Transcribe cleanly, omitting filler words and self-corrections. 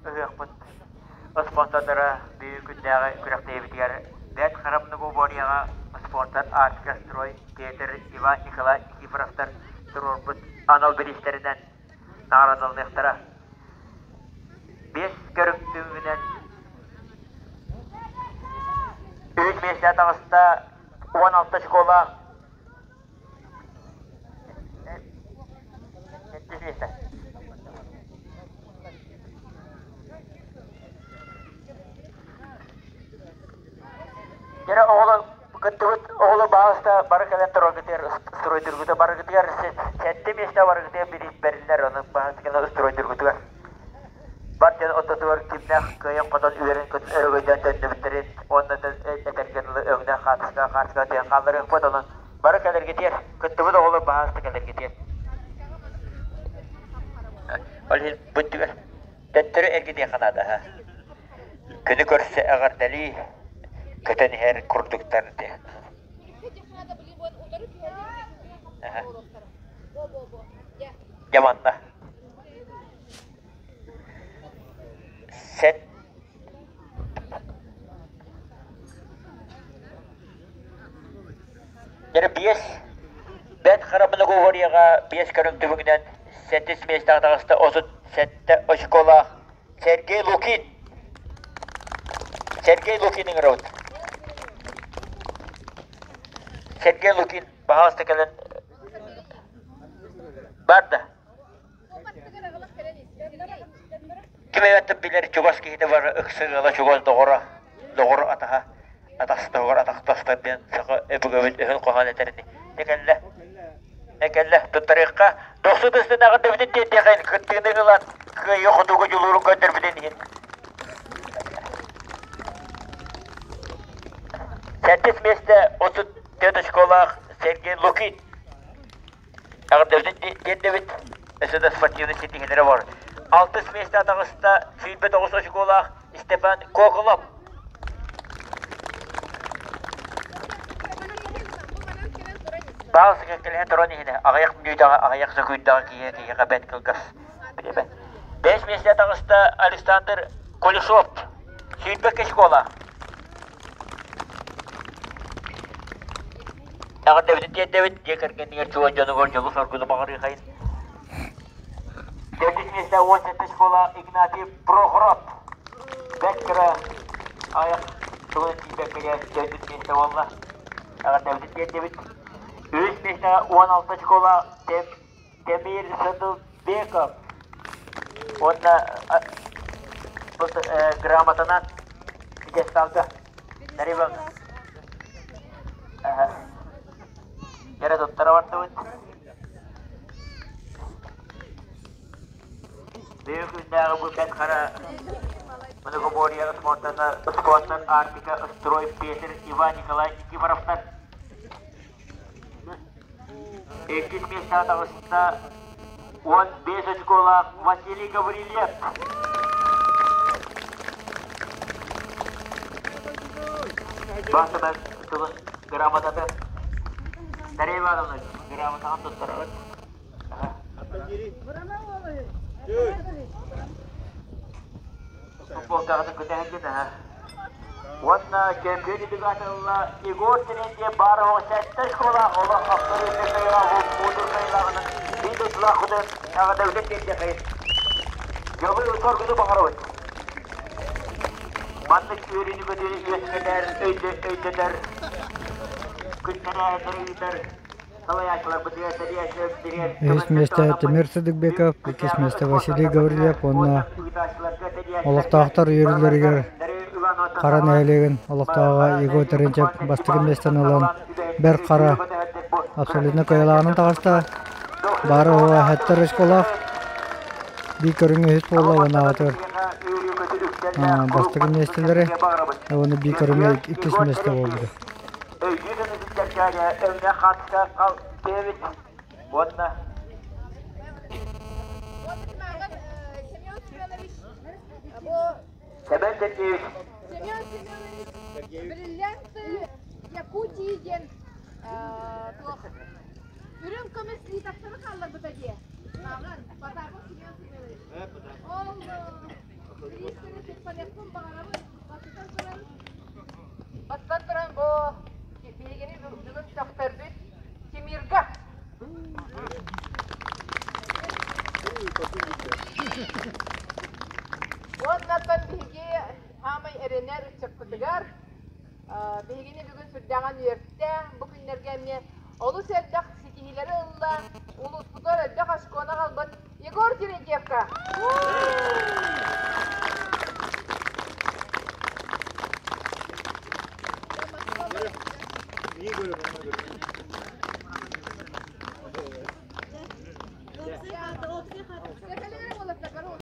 Ыһыахпыт спонсордара бүгүн күннээҕи күрэхтэһиибитигэр Бэрт Хара многоборьеҕа спонсор Арктика строй Петр Иван Николай Никифоровтар туруорбут анал бириистэринэн наҕараадаланыахтара. Биэс көрүҥ түмүгүнэн үһүс миэстэ таҕыста 16 школа Сэттис миэстэ. Дьэ оҕолор кыттыбыт оҕолор баҕаста бары кэлэн тураргытыгар стройдургута барыгытыгар сэттэ миэстэ барыгытыгар бириис бэриллэр ону баҕастыкына стройдургутугар бар дьон ортотугар кимнээх кыайан-хотон үөрэн-көтөн өрөгөйдөөн төннүбүттэрин уонна этэргэ дылы өҥнөөх хаартыска хаартыска түһэн хаалларыахпыт онон бары кэлэргитиэр кыттыбыт оҕолор баҕаста кэлэргитиэр ол иһин бүттүгэр төттөрү эргитиэххэ наада күнү көрсө эҕэрдэлии көтөн иһэр курдуктар диэн дьэ манна Сэт Дьэ биэс Бэрт Хара многоборьеҕа биэс көрүҥ түмүгүнэн сэттис миэстэҕэ таҕыста 37 очколаах Сергей Лукин. Сергей Лукин ыҥырабыт. Сергей Лукин, пожалуйста, кэлэн барда. Ким эбэтэр билэр чугас киһитэ бар ыкса ыала чугас доҕоро, доҕор атаһа, атастаһыгар атахтастар диэн саха өбүгэбит өһүн хоһоон этэрини. Дьэ кэллэ. Дьэ кэллэ. Туттарыахха дохсу тыстынаҕын дөбүтүн тиэрдиэхин кыттыыны ылан кыайыы хотууга дьулуурун көрдөрбүтүн иһин. Сэттис миэстэ 34 очколаах Сергей Лукин. Эҕэрдэбитин тиэрдэбит. Өссө да спортивнай ситиһиилэрэ бар. Алтыс миэстэ таҕыста 29 очколаах Степан Коколов. Баал кэлиһэ туран иһинэ аҕыйах мүнүүтэҕэ аҕыйах сөкүүндэҕэ киһи киһиэхэ бэрт кылгас бириэмэ. Бэс миэстэ таҕыста Александр Кулешов. Сүүрбэккэ школа. Эҕэрдэбитин тиэрдэбит, дьиэ кэргэнигэр чугас дьонугар дьолу-соргуну баҕарыахайын. Төрдүс миэстэ 17 школа Игнатий Прохоров. Бэрт кыра айах тылын тиийбэккэ төрдүс миэстэ буолла. Эҕэрдэбитин тиэрдэбит. Үһүс миэстэҕэ 16 школа Темир Садылбеков уонна грамотанан пьедесталга Дариван Дьэрэ туттара бардыбыт. Бүгүн күннээҕи бу Бэрт Хара многоборье спортана спонсор Арктика строй Петр Иван Николай Никифоровтар Иккис миэстэҕэ таҕыста 15 очколаах Василий Гаврильев. Бастакы тылын грамотатын Дарья Ивановна грамотаҕын туттарабыт. Футболкаҕытын күтэһэргит аһа. Уонна чемпион делегатылла Егор Терентьев баар оҕо сэттэ школа олох авторитет кыайыылаах муҥутуур кыайыылааҕынан биир дойдулаахпытын эҕэрдэбитин тиэрдиэххит. Дьолу соргуну баҕарабыт. Маннык үөрүүнү-көтүүнү үөскэтэр, өйдөтөр, күн тэрээһиннэри ыытар Үһүс миэстэ Тимир Сыдыкбеков, иккис миэстэ Василий Гаврильев уонна олохтоохтор үөрүүлэригэр Хара нэһилиэгин олохтооҕо Егор Терентьев бастакы миэстэни ылан Бэрт Хара абсолютно кыайыылааҕынан таҕыста. Баара уола сэттэ очколаах, биир көрүҥҥэ үһүс буолла уонна аҕатыгар бастакы миэстэлэри уонна биир көрүҥҥэ иккис миэстэ буолбута. Өйдүү саныырдарга өҥнөөх хаатыска хал диэбит уонна Семен Сергеевич Семен Семенович бриллианты Якутии диэн туох үрүҥ көмүс слитоктары хаалларбыта дии. Ааҕан, Потапов Семен Семенович. Ол Бириистэри туппаныахпын баҕарабын. Бастатан туран, бастатан туран бу биһигини бүгүн сөхтөрбүт Тимирга. Уоннаттан биһиги хаамай эрэнэр ыччаппытыгар биһигини бүгүн сүрдээҕин үөртэ. Бу күннэргэ эмиэ олус элбэх ситиһиилэри ылла. Улууспутугар элбэх оскуола аҕалбыт Егор Терентьевка!